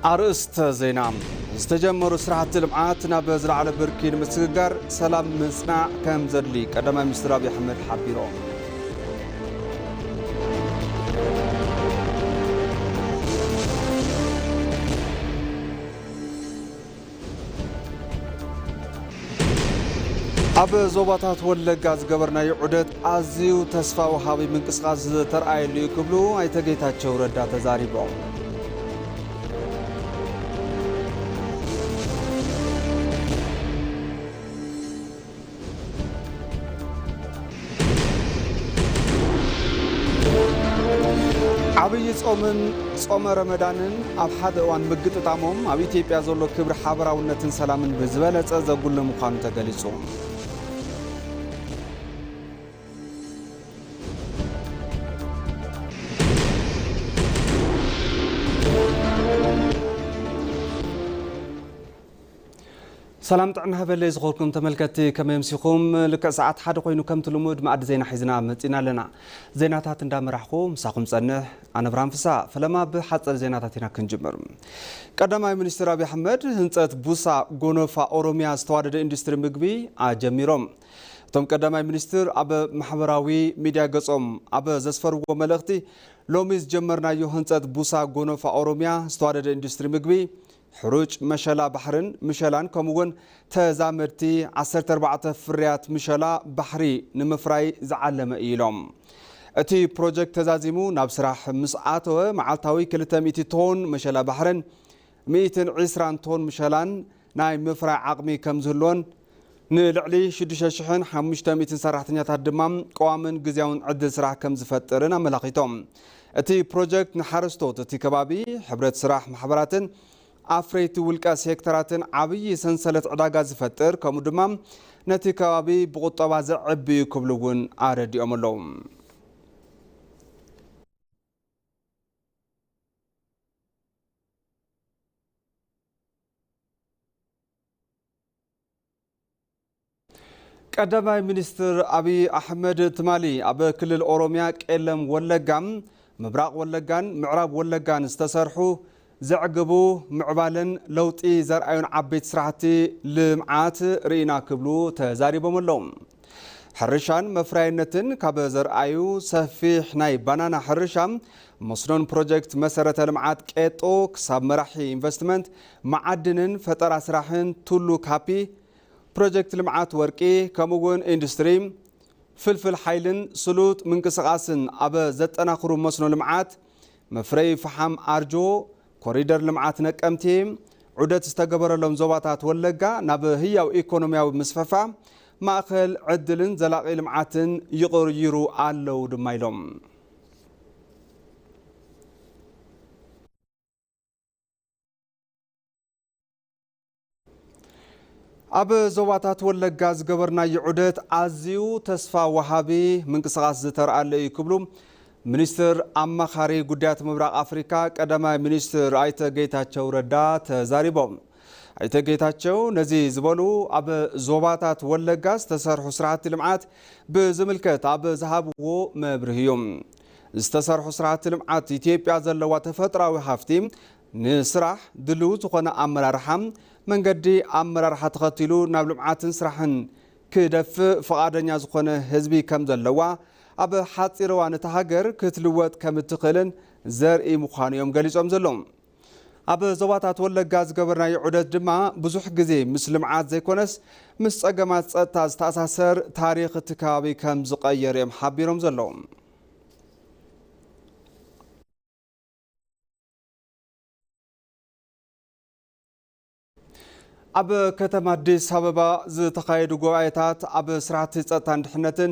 ኣርእስተ ዜና። ዝተጀመሩ ስራሕቲ ልምዓት ናብ ዝለዓለ ብርኪ ንምስግጋር ሰላም ምጽናዕ ከም ዘድሊ ቀዳማይ ሚኒስትር ኣብይ ኣሕመድ ሓቢሮም። ኣብ ዞባታት ወለጋ ዝገበርናዮ ዑደት ኣዝዩ ተስፋ ወሃቢ ምንቅስቓስ ዝተርኣየሉ እዩ ክብሉ ኣይተ ጌታቸው ረዳ ተዛሪቦም። ዓብዪ ጾምን ጾመ ረመዳንን ኣብ ሓደ እዋን ምግጥጣሞም ኣብ ኢትዮጵያ ዘሎ ክብሪ ሓበራውነትን ሰላምን ብዝበለጸ ዘጉልህ ምዃኑ ተገሊጹ። ሰላም ጥዕና ሃበለይ ዝኾንኩም ተመልከትቲ፣ ከመይ ኣምሲኹም? ልክዕ ሰዓት ሓደ ኮይኑ ከምቲ ልሙድ መኣዲ ዜና ሒዝና መጺና ኣለና። ዜናታት እንዳመራሕኹ ምሳኹም ጸንሕ ኣነ ብርሃን ፍስሃ። ፈለማ ብሓጸር ዜናታት ኢና ክንጅምር። ቀዳማይ ሚኒስትር ኣብይ ኣሕመድ ህንጸት ቡሳ ጎኖፋ ኦሮሚያ ዝተዋደደ ኢንዱስትሪ ምግቢ ኣጀሚሮም። እቶም ቀዳማይ ሚኒስትር ኣብ ማሕበራዊ ሚድያ ገጾም ኣብ ዘስፈርዎ መልእኽቲ፣ ሎሚ ዝጀመርናዮ ህንጸት ቡሳ ጎኖፋ ኦሮሚያ ዝተዋደደ ኢንዱስትሪ ምግቢ፣ ሕሩጭ፣ መሸላ ባሕርን ምሸላን ከምኡ'ውን ተዛመድቲ ዓሰርተ ኣርባዕተ ፍርያት ምሸላ ባሕሪ ንምፍራይ ዝዓለመ እዩ ኢሎም። እቲ ፕሮጀክት ተዛዚሙ ናብ ስራሕ ምስ ኣተወ፣ መዓልታዊ ክልተ ሚእቲ ቶን መሸላ ባሕርን ሚእትን ዕስራን ቶን ምሸላን ናይ ምፍራይ ዓቕሚ ከም ዝህልዎን፣ ንልዕሊ ሽዱሽተ ሽሕን ሓሙሽተ ሚእትን ሰራሕተኛታት ድማ ቀዋምን ግዝያውን ዕድል ስራሕ ከም ዝፈጥርን ኣመላኺቶም። እቲ ፕሮጀክት ንሓረስቶት እቲ ከባቢ፣ ሕብረት ስራሕ ማሕበራትን ኣፍረይቲ ውልቀ ሴክተራትን ዓብዪ ሰንሰለት ዕዳጋ ዝፈጥር፣ ከምኡ ድማ ነቲ ከባቢ ብቁጠባ ዘዕቢ እዩ ክብሉ እውን ኣረዲኦም ኣለዉ። ቀዳማይ ሚኒስትር ኣብይ ኣሕመድ ትማሊ ኣብ ክልል ኦሮሚያ ቄለም ወለጋ፣ ምብራቕ ወለጋን ምዕራብ ወለጋን ዝተሰርሑ ዘዕግቡ ምዕባለን ለውጢ ዘርኣዩን ዓበይቲ ስራሕቲ ልምዓት ርኢና ክብሉ ተዛሪቦም ኣለዉ። ሕርሻን መፍረያይነትን ካብ ዘርኣዩ ሰፊሕ ናይ ባናና ሕርሻ፣ መስኖን ፕሮጀክት መሰረተ ልምዓት ቄጦ ክሳብ መራሒ ኢንቨስትመንት፣ መዓድንን ፈጠራ ስራሕን ቱሉ ካፒ፣ ፕሮጀክት ልምዓት ወርቂ፣ ከምኡ እውን ኢንዱስትሪ፣ ፍልፍል ሓይልን ስሉጥ ምንቅስቓስን ኣብ ዘጠናኽሩ መስኖ ልምዓት፣ መፍረይ ፈሓም ኣርጆ፣ ኮሪደር ልምዓት ነቀምቴ፣ ዑደት ዝተገበረሎም ዞባታት ወለጋ ናብ ህያው ኢኮኖሚያዊ ምስፍሕፋ፣ ማእኸል ዕድልን ዘላቒ ልምዓትን ይቕይሩ ኣለዉ ድማ ኢሎም። ኣብ ዞባታት ወለጋ ዝገበርናዮ ዑደት ኣዝዩ ተስፋ ወሃቢ ምንቅስቓስ ዝተርኣለ እዩ ክብሉ ሚኒስትር ኣማኻሪ ጉዳያት ምብራቕ ኣፍሪካ ቀዳማይ ሚኒስትር ኣይተ ጌታቸው ረዳ ተዛሪቦም። ኣይተ ጌታቸው ነዚ ዝበሉ ኣብ ዞባታት ወለጋ ዝተሰርሑ ስራሕቲ ልምዓት ብዝምልከት ኣብ ዝሃብዎ መብርሂ እዩ። ዝተሰርሑ ስራሕቲ ልምዓት ኢትዮጵያ ዘለዋ ተፈጥራዊ ሃፍቲ ንስራሕ ድልው ዝኾነ ኣመራርሓ፣ መንገዲ ኣመራርሓ ተኸቲሉ ናብ ልምዓትን ስራሕን ክደፍእ ፍቓደኛ ዝኾነ ህዝቢ ከም ዘለዋ፣ ኣብ ሓፂር እዋን እታ ሃገር ክትልወጥ ከም እትኽእልን ዘርኢ ምዃኑ እዮም ገሊጾም ዘለዉ። ኣብ ዞባታት ወለጋ ዝገበርናዮ ዑደት ድማ ብዙሕ ግዜ ምስ ልምዓት ዘይኮነስ ምስ ጸገማት ጸጥታ ዝተኣሳሰር ታሪኽ እቲ ከባቢ ከም ዝቐየር እዮም ሓቢሮም ዘለዉ። ኣብ ከተማ ኣዲስ ኣበባ ዝተኻየዱ ጉባኤታት ኣብ ስራሕቲ ጸጥታን ድሕነትን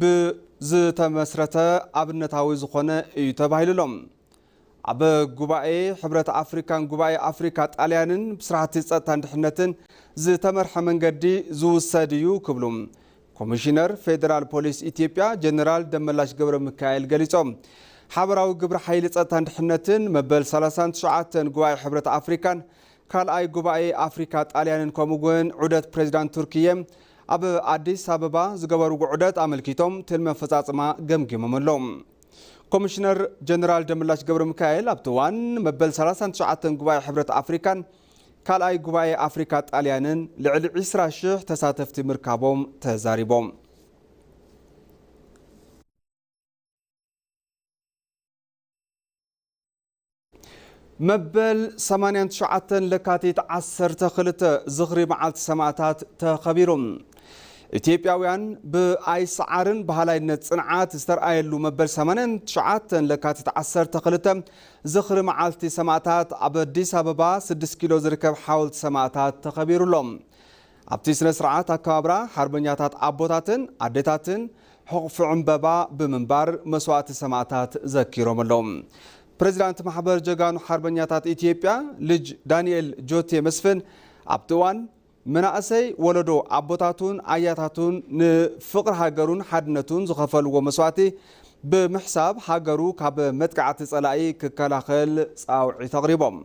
ብዝተመስረተ ኣብነታዊ ዝኾነ እዩ ተባሂሉሎም። ኣብ ጉባኤ ሕብረት ኣፍሪካን ጉባኤ ኣፍሪካ ጣልያንን ብስራሕቲ ጸጥታን ድሕነትን ዝተመርሐ መንገዲ ዝውሰድ እዩ ክብሉ ኮሚሽነር ፌዴራል ፖሊስ ኢትዮጵያ ጀነራል ደመላሽ ገብረ ሚካኤል ገሊጾም። ሓበራዊ ግብረ ሓይሊ ጸጥታን ድሕነትን መበል ሰላሳን ትሽዓተን ጉባኤ ሕብረት ኣፍሪካን ካልኣይ ጉባኤ ኣፍሪካ ጣልያንን ከምኡ እውን ዑደት ፕሬዚዳንት ቱርክየ ኣብ ኣዲስ ኣበባ ዝገበርዎ ዑደት ኣመልኪቶም ትልሚ ኣፈፃፅማ ገምጊሞም ኣለዉ። ኮሚሽነር ጀነራል ደመላሽ ገብረ ሚካኤል ኣብቲ እዋን መበል ሰላሳን ትሽዓተን ጉባኤ ሕብረት ኣፍሪካን ካልኣይ ጉባኤ ኣፍሪካ ጣልያንን ልዕሊ ዕስራ ሽሕ ተሳተፍቲ ምርካቦም ተዛሪቦም። መበል ሰማንያን ትሽዓተን ለካቲት ዓሰርተ ክልተ ዝኽሪ መዓልቲ ሰማእታት ተኸቢሩ። ኢትዮጵያውያን ብኣይሰዓርን በሃላይነት ጽንዓት ዝተርኣየሉ መበል ሰማንያን ትሽዓተን ለካቲት ዓሰርተ ክልተ ዝኽሪ መዓልቲ ሰማእታት ኣብ ኣዲስ ኣበባ ስድስት ኪሎ ዝርከብ ሓወልቲ ሰማእታት ተኸቢሩ ኣሎ። ኣብቲ ስነ ስርዓት ኣከባብራ ሓርበኛታት ኣቦታትን ኣዴታትን ሕቑፊ ዕምበባ ብምንባር መስዋእቲ ሰማእታት ዘኪሮም ኣለዉ። ፕሬዚዳንት ማሕበር ጀጋኑ ሓርበኛታት ኢትዮጵያ ልጅ ዳንኤል ጆቴ መስፍን ኣብቲ እዋን መናእሰይ ወለዶ ኣቦታቱን ኣያታቱን ንፍቕሪ ሃገሩን ሓድነቱን ዝኸፈልዎ መስዋእቲ ብምሕሳብ ሃገሩ ካብ መጥቃዕቲ ጸላኢ ክከላኸል ጻውዒት ኣቕሪቦም።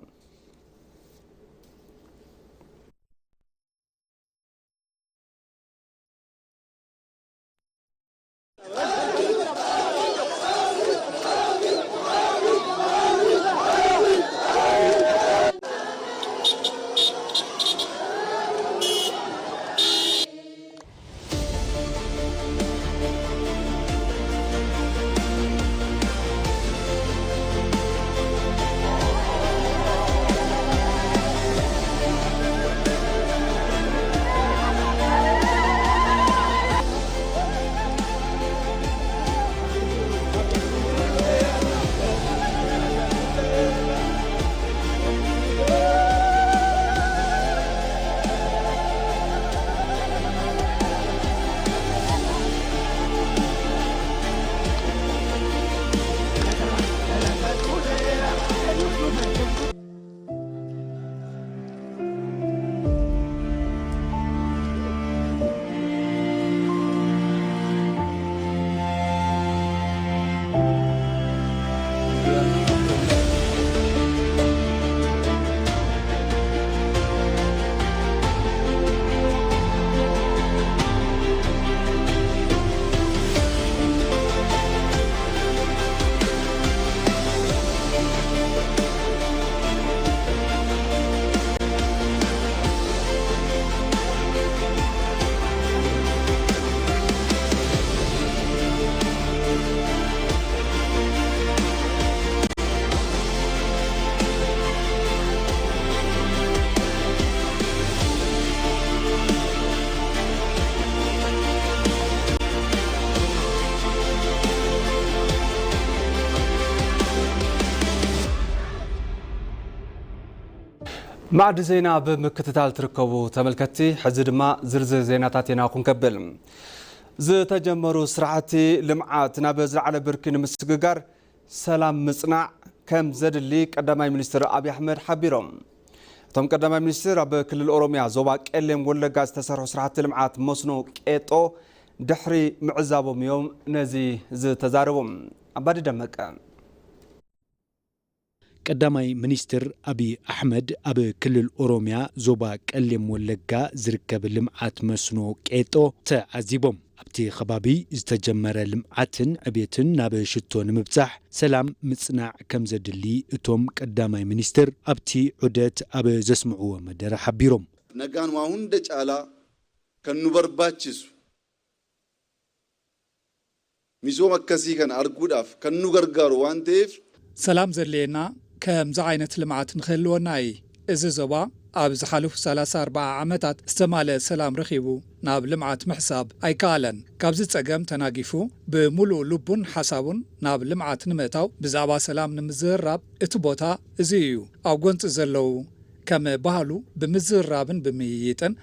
ማዕዲ ዜና ብምክትታል ትርከቡ ተመልከትቲ፣ ሕዚ ድማ ዝርዝር ዜናታት ኢና ክንከብል። ዝተጀመሩ ስራሕቲ ልምዓት ናብ ዝለዓለ ብርኪ ንምስግጋር ሰላም ምጽናዕ ከም ዘድሊ ቀዳማይ ሚኒስትር ኣብይ ኣሕመድ ሓቢሮም። እቶም ቀዳማይ ሚኒስትር ኣብ ክልል ኦሮሚያ ዞባ ቄሌም ወለጋ ዝተሰርሑ ስራሕቲ ልምዓት መስኖ ቄጦ ድሕሪ ምዕዛቦም እዮም ነዚ ዝተዛረቡ። ኣባዲ ደመቀ። ቀዳማይ ሚኒስትር ኣብይ ኣሕመድ ኣብ ክልል ኦሮሚያ ዞባ ቀሌም ወለጋ ዝርከብ ልምዓት መስኖ ቄጦ ተዓዚቦም። ኣብቲ ከባቢ ዝተጀመረ ልምዓትን ዕቤትን ናብ ሽቶ ንምብጻሕ ሰላም ምጽናዕ ከም ዘድሊ እቶም ቀዳማይ ሚኒስትር ኣብቲ ዑደት ኣብ ዘስምዕዎ መደረ ሓቢሮም። Nagaan waa hunda caalaa kan nu barbaachisu misooma akkasii kana arguudhaaf kan nu gargaaru waan ta'eef ሰላም ዘድልየና ከምዚ ዓይነት ልምዓት ንክህልወና እዩ። እዚ ዞባ ኣብ ዝሓለፉ ሰላሳ ኣርብዓ ዓመታት ዝተማልአ ሰላም ረኺቡ ናብ ልምዓት ምሕሳብ ኣይከኣለን። ካብዚ ጸገም ተናጊፉ ብምሉእ ልቡን ሓሳቡን ናብ ልምዓት ንምእታው ብዛዕባ ሰላም ንምዝርራብ እቲ ቦታ እዚ እዩ። ኣብ ጎንፂ ዘለዉ ከም ባህሉ ብምዝርራብን ብምይይጥን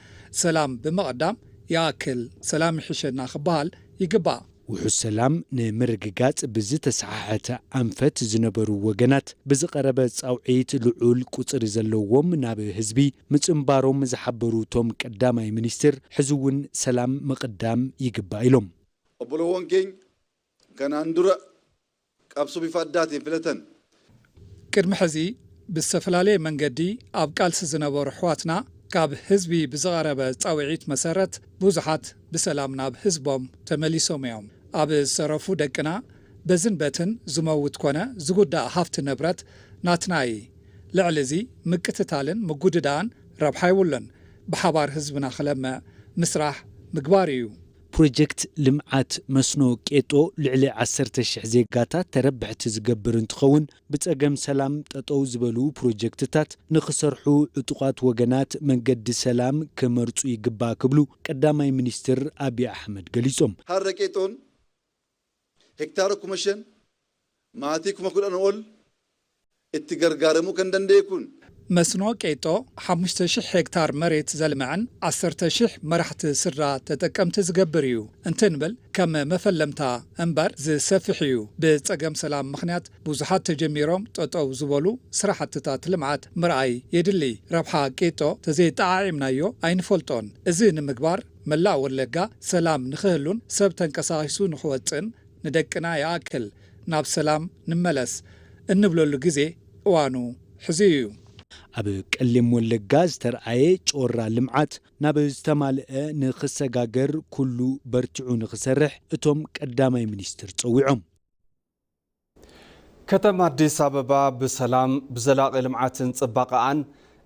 ሰላም ብምቕዳም ይኣክል ሰላም ይሕሸና ክበሃል ይግባእ። ውሑስ ሰላም ንምርግጋጽ ብዝተሰሓሐተ ኣንፈት ዝነበሩ ወገናት ብዝቐረበ ጻውዒት ልዑል ቁጽሪ ዘለዎም ናብ ህዝቢ ምጽንባሮም ዝሓበሩ እቶም ቀዳማይ ሚኒስትር፣ ሕዚ እውን ሰላም ምቕዳም ይግባእ ኢሎም። Obboloowwan keenya kanaan dura qabsoo bifa addaatiin filatan ቅድሚ ሕዚ ብዝተፈላለየ መንገዲ ኣብ ቃልሲ ዝነበሩ ኣሕዋትና ካብ ህዝቢ ብዝቐረበ ጻውዒት መሰረት ብዙሓት ብሰላም ናብ ህዝቦም ተመሊሶም እዮም። ኣብ ዝተረፉ ደቅና በዝን በትን ዝመውት ኮነ ዝጉዳእ ሃፍቲ ንብረት ናትና እዩ። ልዕሊ እዚ ምቅትታልን ምጉድዳእን ረብሓ የብሉን። ብሓባር ህዝብና ክለምዕ ምስራሕ ምግባር እዩ። ፕሮጀክት ልምዓት መስኖ ቄጦ ልዕሊ ዓሰርተ ሽሕ ዜጋታት ተረብሕቲ ዝገብር እንትኸውን፣ ብጸገም ሰላም ጠጠው ዝበሉ ፕሮጀክትታት ንኽሰርሑ ዕጡቓት ወገናት መንገዲ ሰላም ክመርጹ ይግባእ ክብሉ ቀዳማይ ሚኒስትር ኣብይ ኣሕመድ ገሊጾም። Har'a qeexoon hektaara kuma shan maatii kuma kudhan ol itti gargaaramuu kan danda'e kun. መስኖ ቄጦ ሓሙሽተ ሽሕ ሄክታር መሬት ዘልምዕን ዓሰርተ ሽሕ መራሕቲ ስድራ ተጠቀምቲ ዝገብር እዩ እንትንብል ከም መፈለምታ እምበር ዝሰፍሕ እዩ። ብጸገም ሰላም ምኽንያት ብዙሓት ተጀሚሮም ጠጠው ዝበሉ ስራሕትታት ልምዓት ምርኣይ የድሊ። ረብሓ ቄጦ ተዘይጠዓዒምናዮ ኣይንፈልጦን። እዚ ንምግባር መላእ ወለጋ ሰላም ንኽህሉን ሰብ ተንቀሳቒሱ ንኽወፅእን ንደቅና ይኣክል ናብ ሰላም ንመለስ እንብለሉ ግዜ እዋኑ ሕዚ እዩ። ኣብ ቀሌም ወለጋ ዝተርኣየ ጮራ ልምዓት ናብ ዝተማልአ ንኽሰጋገር ኩሉ በርቲዑ ንኽሰርሕ እቶም ቀዳማይ ሚኒስትር ጸዊዖም። ከተማ ኣዲስ ኣበባ ብሰላም ብዘላቒ ልምዓትን ፅባቐኣን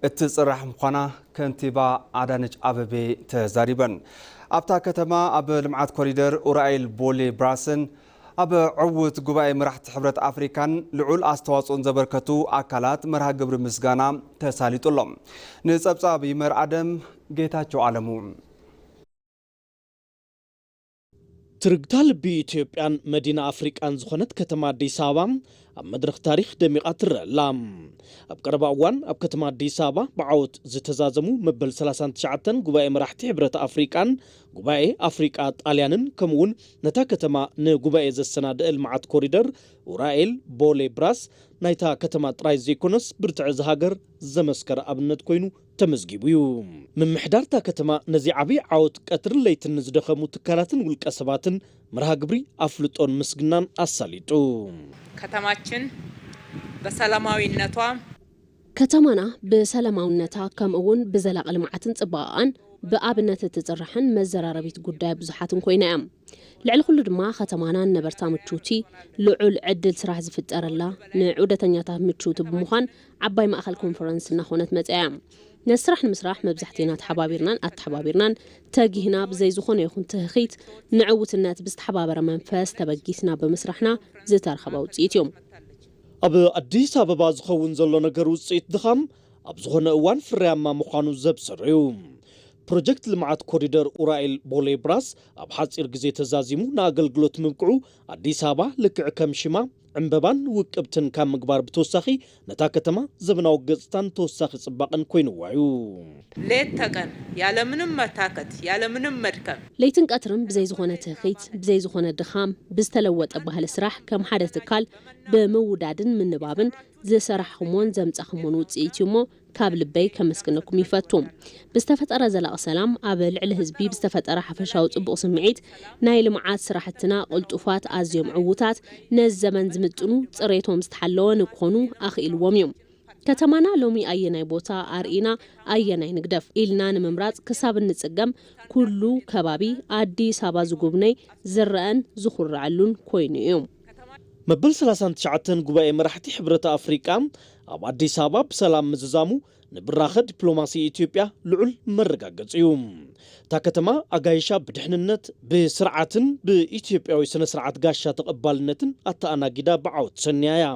እትፅራሕ ምዃና ከንቲባ ኣዳነች ኣበቤ ተዛሪበን። ኣብታ ከተማ ኣብ ልምዓት ኮሪደር ኡራኤል ቦሌ ብራስን ኣብ ዕውት ጉባኤ መራሕቲ ሕብረት ኣፍሪካን ልዑል ኣስተዋፅኦን ዘበርከቱ ኣካላት መርሃ ግብሪ ምስጋና ተሳሊጡሎም። ንፀብፃብ ይመር ኣደም ጌታቸው ኣለሙ። ትርግታ ልቢ ኢትዮጵያን መዲና ኣፍሪቃን ዝኾነት ከተማ ኣዲስ ኣበባ ኣብ መድረኽ ታሪኽ ደሚቓ ትረአ ኣላ። ኣብ ቀረባ እዋን ኣብ ከተማ ኣዲስ ኣበባ ብዓወት ዝተዛዘሙ መበል ሰላሳን ትሽዓተን ጉባኤ መራሕቲ ሕብረት ኣፍሪቃን ጉባኤ ኣፍሪቃ ጣልያንን ከምኡውን ነታ ከተማ ንጉባኤ ዘሰናድእ ልምዓት ኮሪደር ኡራኤል ቦሌ ብራስ ናይታ ከተማ ጥራይ ዘይኮነስ ብርትዒ እዛ ሃገር ዘመስከረ ኣብነት ኮይኑ ተመዝጊቡ እዩ። ምምሕዳር እታ ከተማ ነዚ ዓብዪ ዓወት ቀትርን ለይትን ንዝደኸሙ ትካላትን ውልቀ ሰባትን መርሃ ግብሪ ኣፍልጦን ምስግናን ኣሳሊጡ። ከተማችን በሰላማዊነቷ ከተማና ብሰላማውነታ ከምኡ እውን ብዘላቒ ልምዓትን ፅባቐኣን ብኣብነት እትፅራሕን መዘራረቢት ጉዳይ ብዙሓትን ኮይና እያ። ልዕሊ ኩሉ ድማ ከተማና ንነበርታ ምችውቲ፣ ልዑል ዕድል ስራሕ ዝፍጠረላ፣ ንዑደተኛታት ምችውቲ ብምዃን ዓባይ ማእኸል ኮንፈረንስ እናኾነት መፅያ እያ። ነዚ ስራሕ ንምስራሕ መብዛሕቴና ተሓባቢርናን ኣተሓባቢርናን ተጊህና ብዘይ ዝኾነ ይኹን ትህኺት ንዕውትነት ብዝተሓባበረ መንፈስ ተበጊስና ብምስራሕና ዝተረኸበ ውፅኢት እዩ። ኣብ ኣዲስ ኣበባ ዝኸውን ዘሎ ነገር ውፅኢት ድኻም ኣብ ዝኾነ እዋን ፍርያማ ምዃኑ ዘብሰረ እዩ። ፕሮጀክት ልምዓት ኮሪደር ኡራኤል ቦሌ ብራስ ኣብ ሓፂር ግዜ ተዛዚሙ ንኣገልግሎት ምብቅዑ ኣዲስ ኣበባ ልክዕ ከም ሽማ ዕምበባን ውቅብትን ካብ ምግባር ብተወሳኺ ነታ ከተማ ዘበናዊ ገፅታን ተወሳኺ ፅባቐን ኮይንዋ እዩ። ሌት ተቀን ያለምንም መታከት ያለምንም መድከም ለይትን ቀትርን ብዘይ ዝኾነ ትህኺት ብዘይ ዝኾነ ድኻም ብዝተለወጠ ባህሊ ስራሕ ከም ሓደ ትካል ብምውዳድን ምንባብን ዝሰራሕኹሞን ዘምጻኹሞን ውፅኢት እዩ እሞ ካብ ልበይ ከመስግነኩም ይፈቱ። ብዝተፈጠረ ዘላቒ ሰላም ኣብ ልዕሊ ህዝቢ ብዝተፈጠረ ሓፈሻዊ ፅቡቕ ስምዒት ናይ ልምዓት ስራሕትና ቅልጡፋት ኣዝዮም ዕዉታት ነዚ ዘመን ዝምጥኑ ፅሬቶም ዝተሓለወ ንክኾኑ ኣኽኢልዎም እዩ። ከተማና ሎሚ ኣየናይ ቦታ ኣርኢና ኣየናይ ንግደፍ ኢልና ንምምራፅ ክሳብ እንፅገም ኩሉ ከባቢ ኣዲስ ኣበባ ዝጉብነይ ዝረኣን ዝኹረዐሉን ኮይኑ እዩ። መበል ሰላሳን ትሽዓተን ጉባኤ መራሕቲ ሕብረት ኣፍሪቃ ኣብ ኣዲስ ኣበባ ብሰላም ምዝዛሙ ንብራኸ ዲፕሎማሲ ኢትዮጵያ ልዑል መረጋገፂ እዩ። እታ ከተማ ኣጋይሻ ብድሕንነት ብስርዓትን ብኢትዮጵያዊ ስነ ስርዓት ጋሻ ተቐባልነትን ኣተኣናጊዳ ብዓወት ሰንያ እያ።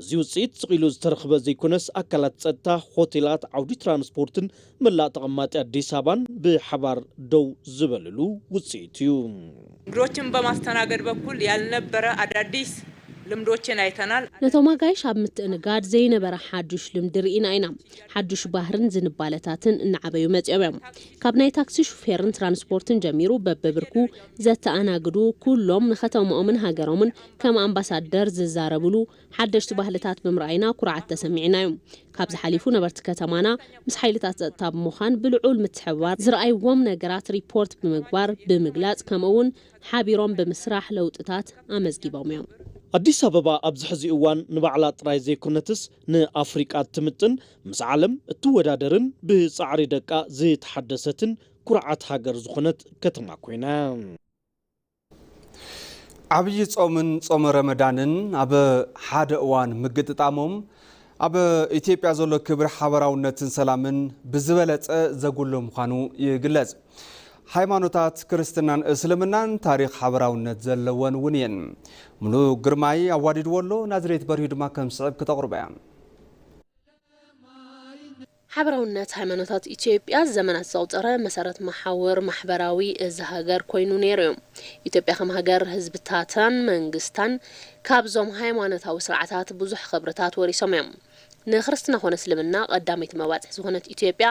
እዚ ውፅኢት ስቕ ኢሉ ዝተረኽበ ዘይኮነስ ኣካላት ፀጥታ፣ ሆቴላት፣ ዓውዲ ትራንስፖርትን መላእ ተቐማጢ ኣዲስ ኣበባን ብሓባር ደው ዝበልሉ ውፅኢት እዩ። እንግዶችን በማስተናገድ በኩል ያልነበረ አዳዲስ ልምዶችን አይተናል። ነቶም ኣጋይሽ ኣብ ምትእንጋድ ዘይነበረ ሓዱሽ ልምዲ ርኢና ኢና። ሓዱሽ ባህርን ዝንባለታትን እናዓበዩ መፂኦም እዮም። ካብ ናይ ታክሲ ሹፌርን ትራንስፖርትን ጀሚሩ በብብርኩ ዘተኣናግዱ ኩሎም ንከተማኦምን ሃገሮምን ከም ኣምባሳደር ዝዛረብሉ ሓደሽቲ ባህልታት ብምርኣይና ኩርዓት ተሰሚዕና እዩ። ካብዚ ሓሊፉ ነበርቲ ከተማና ምስ ሓይልታት ፀጥታ ብምዃን ብልዑል ምትሕብባር ዝረኣይዎም ነገራት ሪፖርት ብምግባር ብምግላፅ ከምኡ እውን ሓቢሮም ብምስራሕ ለውጥታት ኣመዝጊቦም እዮም። ኣዲስ ኣበባ ኣብዚ ሕዚ እዋን ንባዕላ ጥራይ ዘይኮነትስ ንኣፍሪቃ እትምጥን ምስ ዓለም እትወዳደርን ብፃዕሪ ደቃ ዝተሓደሰትን ኩርዓት ሃገር ዝኾነት ከተማ ኮይና። ዓብዪ ጾምን ጾመ ረመዳንን ኣብ ሓደ እዋን ምግጥጣሞም፣ ኣብ ኢትዮጵያ ዘሎ ክብሪ ሓበራውነትን ሰላምን ብዝበለጸ ዘጉልህ ምዃኑ ይግለጽ። ሃይማኖታት ክርስትናን እስልምናን ታሪኽ ሓበራውነት ዘለወን እውን እየን። ሙሉ ግርማይ ኣዋዲድዎ ኣሎ፣ ናዝሬት በርሂ ድማ ከም ስዕብ ክተቕርቦ እያ። ሓበራውነት ሃይማኖታት ኢትዮጵያ ዘመናት ዘቑጸረ መሰረት መሓውር ማሕበራዊ እዛ ሃገር ኮይኑ ነይሩ እዩ። ኢትዮጵያ ከም ሃገር ህዝብታታን መንግስታን ካብዞም ሃይማኖታዊ ስርዓታት ብዙሕ ክብርታት ወሪሶም እዮም። ንክርስትና ኮነ እስልምና ቀዳመይቲ መባጽሒ ዝኾነት ኢትዮጵያ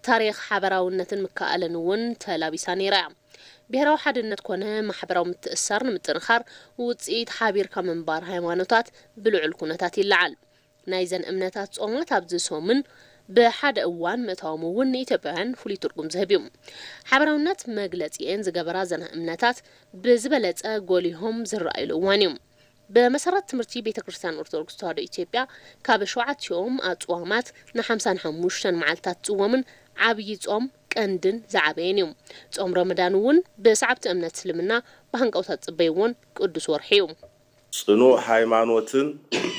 ታሪኽ ሓበራውነትን ምክእኣልን እውን ተላቢሳ ነይራ እያ። ብሄራዊ ሓድነት ኮነ ማሕበራዊ ምትእስሳር ንምጥንኻር ውጽኢት ሓቢርካ ምንባር ሃይማኖታት ብልዑል ኩነታት ይለዓል። ናይዘን እምነታት ጾማት ኣብ ዝሰሙን ብሓደ እዋን ምእታዎም እውን ንኢትዮጵያውያን ፍሉይ ትርጉም ዝህብ እዩ። ሓበራውነት መግለጺኤን ዝገበራ ዘን እምነታት ብዝበለጸ ጎሊሆም ዝረኣዩሉ እዋን እዩ። ብመሰረት ትምህርቲ ቤተ ክርስቲያን ኦርቶዶክስ ተዋህዶ ኢትዮጵያ ካብ ሸውዓቲኦም ኣጽዋማት ንሓምሳን ሓሙሽተን መዓልታት ጽዎምን ዓብዪ ጾም ቀንድን ዝዓበየን እዩ። ጾም ረመዳን እውን ብሰዓብቲ እምነት እስልምና ብሃንቀውታ ዝጽበይዎን ቅዱስ ወርሒ እዩ። ጽኑዕ ሃይማኖትን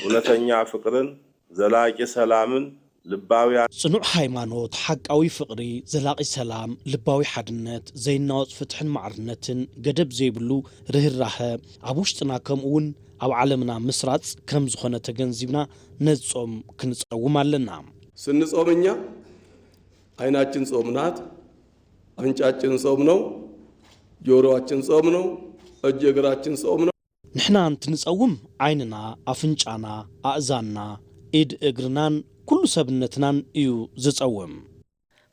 እውነተኛ ፍቅርን ዘላቂ ሰላምን ልባውያን ጽኑዕ ሃይማኖት፣ ሓቃዊ ፍቕሪ፣ ዘላቂ ሰላም፣ ልባዊ ሓድነት፣ ዘይናወጽ ፍትሕን ማዕርነትን፣ ገደብ ዘይብሉ ርህራሀ፣ ኣብ ውሽጥና ከምኡ እውን ኣብ ዓለምና ምስራጽ ከም ዝኾነ ተገንዚብና ነዚ ጾም ክንጸውም ኣለና። ስንጾም እኛ ዓይናችን ጾም ናት፣ አፍንጫችን ጾም ነው፣ ጆሮአችን ጾም ነው፣ እጅ እግራችን ጾም ነው። ንሕና እንትንጸውም ዓይንና፣ ኣፍንጫና፣ ኣእዛንና፣ ኢድ እግርናን ኩሉ ሰብነትናን እዩ ዝጸውም።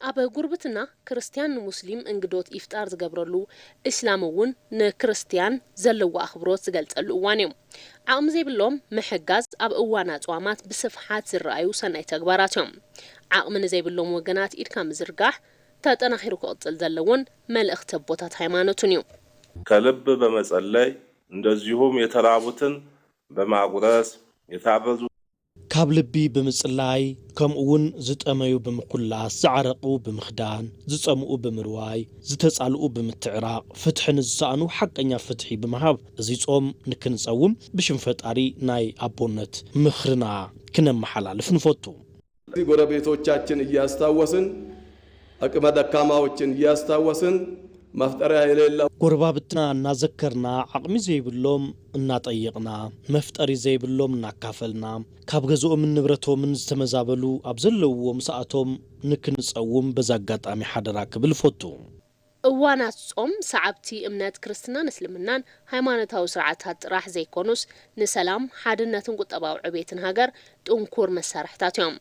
ኣብ ጉርብትና ክርስትያን ንሙስሊም እንግዶት ኢፍጣር ዝገብረሉ፣ እስላም እውን ንክርስትያን ዘለዎ ኣኽብሮት ዝገልጸሉ እዋን እዩ። ዓቕሚ ዘይብሎም ምሕጋዝ ኣብ እዋን ኣጽዋማት ብስፍሓት ዝረኣዩ ሰናይ ተግባራት እዮም። ዓቕሚ ንዘይብሎም ወገናት ኢድካ ምዝርጋሕ ተጠናኺሩ ክቕጽል ዘለዎን መልእኽቲ ኣቦታት ሃይማኖትን እዩ። ከልብ በመጸለይ እንደዚሁም የተራቡትን በማጉረስ የታረዙ ካብ ልቢ ብምጽላይ ከምኡ እውን ዝጠመዩ ብምኩላስ፣ ዝዓረቑ ብምኽዳን፣ ዝጸምኡ ብምርዋይ፣ ዝተጻልኡ ብምትዕራቕ፣ ፍትሒ ንዝሰኣኑ ሓቀኛ ፍትሒ ብምሃብ እዚ ጾም ንክንጸውም ብሽም ፈጣሪ ናይ ኣቦነት ምኽርና ክነመሓላልፍ ንፈቱ። ጎረቤቶቻችን እያስታወስን፣ አቅመ ደካማዎችን እያስታወስን፣ መፍጠሪያ የሌለው ጎረባብትና እናዘከርና፣ ዓቕሚ ዘይብሎም እናጠየቕና፣ መፍጠሪ ዘይብሎም እናካፈልና፣ ካብ ገዝኦምን ንብረቶምን ዝተመዛበሉ ኣብ ዘለውዎ ምስኣቶም ንክንጸውም በዚ ኣጋጣሚ ሓደራ ክብል እፈቱ። እዋናት ጾም፣ ሰዓብቲ እምነት ክርስትናን እስልምናን ሃይማኖታዊ ስርዓታት ጥራሕ ዘይኮኑስ፣ ንሰላም፣ ሓድነትን ቁጠባዊ ዕቤትን ሃገር ጥንኩር መሳርሕታት እዮም።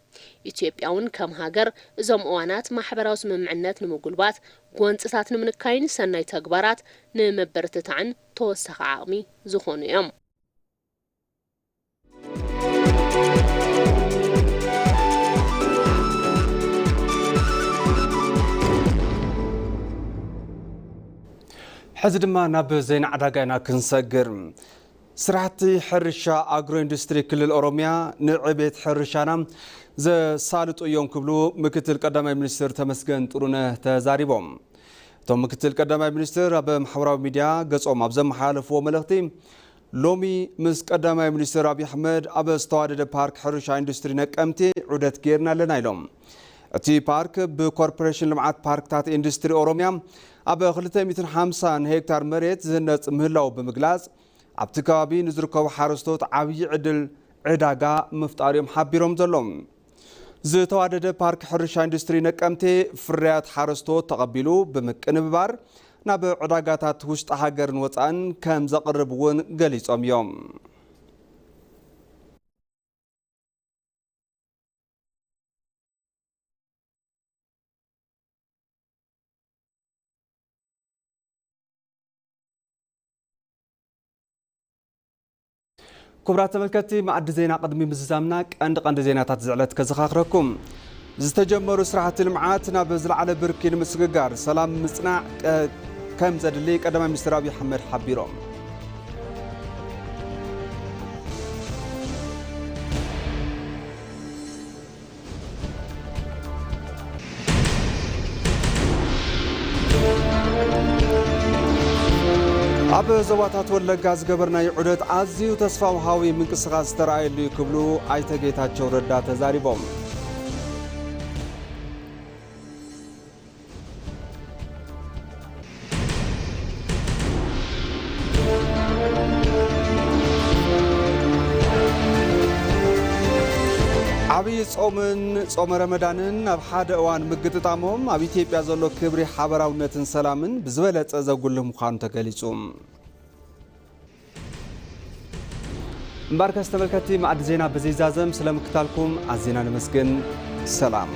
ኢትዮጵያ እውን ከም ሃገር እዞም እዋናት ማሕበራዊ ስምምዕነት ንምጉልባት፣ ጎንጽታት ንምንካይን ሰናይ ተግባራት ንምብርትታዕን ተወሳኺ ዓቕሚ ዝኾኑ እዮም። ሕዚ ድማ ናብ ዜና ዕዳጋ ኢና ክንሰግር። ስራሕቲ ሕርሻ ኣግሮ ኢንዱስትሪ ክልል ኦሮሚያ ንዕቤት ሕርሻና ዘሳልጡ እዮም ክብሉ ምክትል ቀዳማይ ሚኒስትር ተመስገን ጥሩነህ ተዛሪቦም። እቶም ምክትል ቀዳማይ ሚኒስትር ኣብ ማሕበራዊ ሚድያ ገጾም ኣብ ዘመሓላለፍዎ መልእኽቲ፣ ሎሚ ምስ ቀዳማይ ሚኒስትር ኣብይ ኣሕመድ ኣብ ዝተዋደደ ፓርክ ሕርሻ ኢንዱስትሪ ነቀምቴ ዑደት ጌርና ኣለና ኢሎም። እቲ ፓርክ ብኮርፖሬሽን ልምዓት ፓርክታት ኢንዱስትሪ ኦሮሚያ ኣብ ክልተ ሚእትን ሓምሳን ሄክታር መሬት ዝህነጽ ምህላው ብምግላጽ፣ ኣብቲ ከባቢ ንዝርከቡ ሓረስቶት ዓብዪ ዕድል ዕዳጋ ምፍጣር እዮም ሓቢሮም ዘለዉ። ዝተዋደደ ፓርክ ሕርሻ ኢንዱስትሪ ነቀምቴ ፍርያት ሓረስቶት ተቐቢሉ ብምቅንብባር ናብ ዕዳጋታት ውሽጢ ሃገርን ወፃእን ከም ዘቕርብ እውን ገሊፆም እዮም። ክቡራት ተመልከትቲ፣ መኣዲ ዜና ቅድሚ ምዝዛምና ቀንዲ ቀንዲ ዜናታት ዝዕለት ከዘኻኽረኩም። ዝተጀመሩ ስራሕቲ ልምዓት ናብ ዝለዓለ ብርኪ ንምስግጋር ሰላም ምጽናዕ ቀ-፣ ከም ዘድሊ ቀዳማይ ሚኒስትር ኣብይ ኣሕመድ ሓቢሮም። ኣብ ዞባታት ወለጋ ዝገበርናዮ ዑደት ኣዝዩ ተስፋ ወሃቢ ምንቅስቓስ ዝተረኣየሉ እዩ ክብሉ ኣይተ ጌታቸው ረዳ ተዛሪቦም። ዓብዪ ጾምን ጾመ ረመዳንን ኣብ ሓደ እዋን ምግጥጣሞም ኣብ ኢትዮጵያ ዘሎ ክብሪ ሓበራውነትን ሰላምን ብዝበለጸ ዘጉልህ ምዃኑ ተገሊጹ። እምበኣርከስ ተመልከትቲ፣ ማዕዲ ዜና ብዘይዛዘም ስለምክታልኩም ኣዚና ነመስግን። ሰላም።